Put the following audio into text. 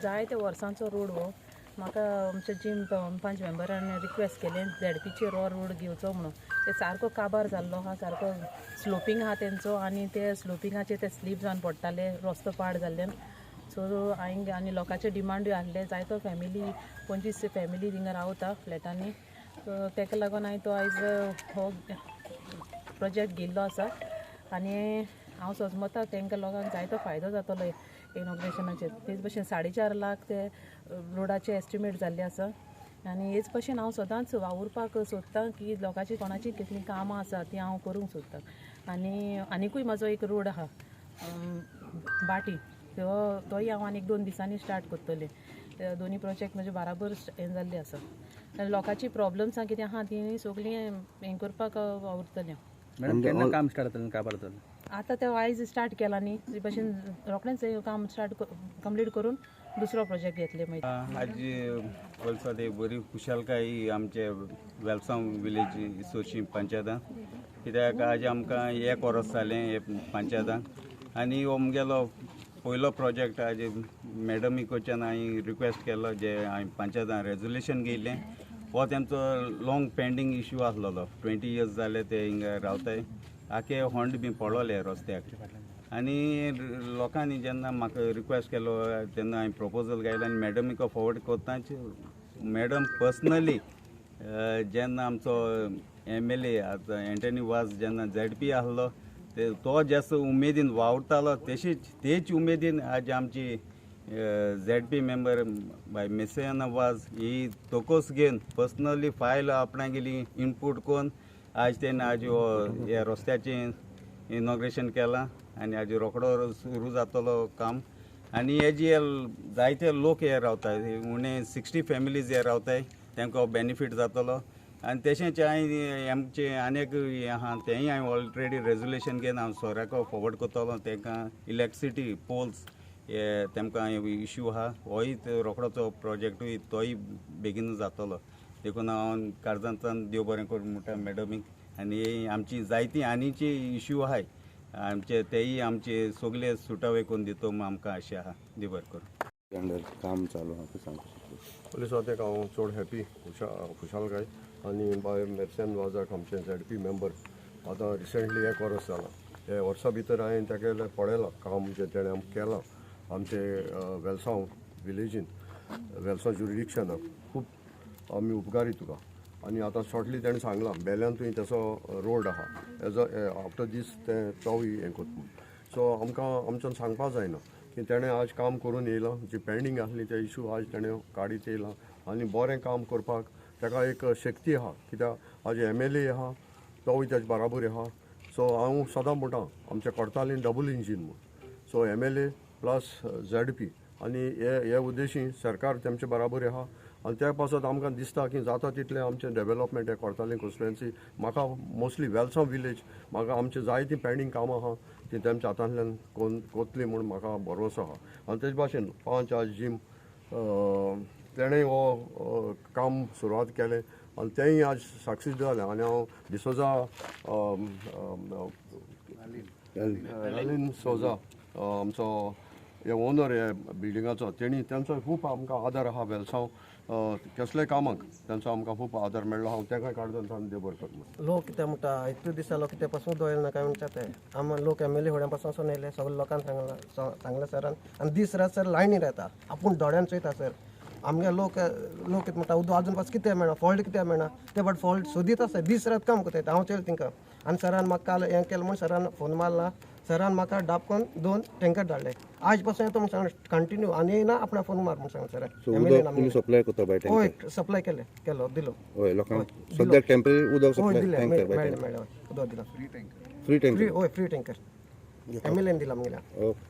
जायते वर्सांचो रोड हो. म्हाका आमच्या जीम पंच मेंबरान रिक्वेस्ट केलें झेडपीचेर हो रोड घेवचो म्हणून. ते सारको काबार जाल्लो आहा, सारको स्लोपींग आहा तेंचो आनी ते स्लोपिंगाचेर ते स्लीप जावन पडटाले, रस्तो पाड जाल्ल्यान. सो हांवें आनी लोकांचे डिमांडूय आसले, जायतो फॅमिली 25 फॅमिली थिंगा रावता फ्लॅटांनी. सो तेका लागून हांवें तो आयज हो प्रोजेक्ट घेयल्लो आसा आनी हांव सजमता तांकां लोकांक जायतो फायदो जातलो इनॉग्रेशनाचेर. तेच भशेन 4.5 लाख ते रोडाचे एस्टिमेट जाल्ले आसा आनी हेच भशेन हांव सदांच वावुरपाक सोदतां की लोकांची कोणाची कितलीं कामां आसा तीं हांव करूंक सोदतां. आनी आनिकूय म्हाजो एक रोड आहा बाटी, तोय हांव आनी 1-2 दिसांनी स्टार्ट करतलें. ते दोनी प्रोजेक्ट म्हजे बराबर हें जाल्ले आसा आनी लोकांची प्रॉब्लम्सां कितें आहा तीं सगळीं हें करपाक वावुरतलें. मॅडम, केन्ना काम स्टार्ट जातलें, काबार जातलें? आतां तें आयज स्टार्ट केलां न्ही, ते भशेन रोखडेंच काम स्टार्ट कंप्लीट करून दुसरो प्रोजेक्ट घेतले मागीर. आज वलसाद एक बरी खुशालकाय आमचे वेलसांव विलेज सोशी पंचायतान, कित्याक आज आमकां एक वर्स जालें हे पंचायतान आनी हो मुगेलो पयलो प्रोजेक्ट. आज मॅडमी कडच्यान हांवें रिक्वेस्ट केलो, जे हांवें पंचायतान रेजोल्युशन घेयलें, हो तेंचो लॉंग पेंडींग इशू आसलेलो. 20 इयर्स जाले ते हिंगा रावताय, आखे होंड बी पडले रस्त्याक आनी लोकांनी जेन्ना म्हाका रिक्वेस्ट केलो तेन्ना हांवें प्रपोजल घायलें आनी मॅडमीक फॉवर्ड करताच मॅडम पर्सनली जेन्ना आमचो MLA आतां एंटनी वाज जेन्ना ZP आसलो ते तो जास्त उमेदीन वावुरतालो, तशीच तेच उमेदीन आज आमची ZP member bye मेसियाना was he तोकोस घेवन पर्सनली फायल आपणागेली इनपूट करून आज तेन्ना आज हो हे रस्त्याचें इनॉग्रेशन केलां आनी आज रोखडो सुरू जातलो काम. आनी हे जे जायते लोक हे रावता, उणे 60 फॅमिलीज हे रावताय, तांकां बेनिफीट जातलो. आनी तशेंच हांवें आमचे आनी एक हें आहा तेंय हांवें ऑलरेडी रेजोल्युशन घेवन हांव सोऱ्याक फॉवर्ड करतलो. तांकां इलेक्ट्रिसिटी पोल्स हे तेमकां इशू आहा, होय रोखडोचो प्रोजेक्टूय तोय बेगीन जातलो. देखून हांव काळजांतल्यान देव बरें करूं म्हणटा मॅडमीक. आनी आमची जायती आनीचे इशू आहाय आमचे, तेय आमचे सगळे सुटावे करून दितो म्हूण आमकां आशा आहा. देव बरें करूं. अंडर काम चालू आहा तें सांगपाक शकता. पुलिसांत हांव चड हॅपी खुशालकाय आनी बाय मेर्सेन वाजाक आमचे ZP member आतां रिसेंटली एक वर्स जालां, हे वर्सा भितर हांवें तेगेलें पळयलां काम जें तेणें आमकां केलां आमचे वेलसांव विलेजीन, वेलसांव ज्युरिडिक्शनाक. खूब आमी उपकारी तुका. आनी आतां शॉर्टली तेणें सांगलां बेल्यान तुवें तेचो रोड आहा एज अ आफ्टर दीस तें तोवूय हें करता म्हूण. सो आमकां आमच्यान सांगपाक जायना की तेणें आज काम करून येयलां, जी पेंडींग आसली ते इशू आज तेणें काडीत येयलां आनी बरें काम करपाक ताका एक शक्ती आहा, कित्याक आज MLA आहा तोवूय तेजे बराबर आहा. सो हांव सदां म्हणटा आमच्या कोर्तालीन डबल इंजीन म्हूण. सो MLA plus ZP आनी हे उद्देशी सरकार तेमचे बराबर आहा आनी त्या पासत आमकां दिसता की जाता तितलें आमचें डेवलपमेंट हें कोर्तालीं कॉन्स्टिट्युएन्सी म्हाका मोस्टली वेलसांव विलेज म्हाका आमचें जायतीं पेंडींग कामां आहा ती तेमच्या हातांतल्यान कोतली म्हूण म्हाका भरवसो आहा. आनी तेच भाशेन 5 आज जीम तेणें हो काम सुरवात केलें आनी तेंय आज सक्सीस जालें. आनी हांव डिसोजा एलिन सोजा आमचो हे ओनर हे बिल्डिंगाचो, तेणी तेंचो खूब आमकां आदार आहा वेलसांव कसल्याय कामाक तेंचो आमकां खूब आदार मेळ्ळो. हांव तेका काडून देव बरें करूं. लोक कितें म्हणटा इतले दिसा लोक कितें पासून दोयल ना काय म्हणटा ते आम लोक MLA फुड्यां पासून वचून येयले, सगळे लोकांक सांगलां सरान. आनी दीस रात सर लायनी रावता, आपूण दोळ्यान चोयता सर. आमगे लोक लोक कितें म्हणटा उदक अजून पासून कितें मेळना, फॉल्ट कितें मेळना, ते बट फॉल्ट सोदीत आसा, दीस रात काम करता. हांव चोयलें तिंका आनी सरान म्हाका काल हें केलें म्हूण सरान फोन मारला, सरान म्हाका डापकोन 2 टेंकर धाडले. आज पासून येता म्हूण सांगलें कंटिन्यू आनी येयना आपणा फोन मार म्हूण सांगलें सरान. सो MLA उदक तुमी सप्लाय करता बाय टँकर? हय, सप्लाय केलें, केलो दिलो. हय, लोकांक सद्याक टेम्पररी उदक हय सप्लाय दिलें, टँकर बाय मेळ्ळें टँकर. मेळ्ळें उदक दिलां. Free tanker? हय फ्री टँकर MLA दिला आमगेल्या. ओके.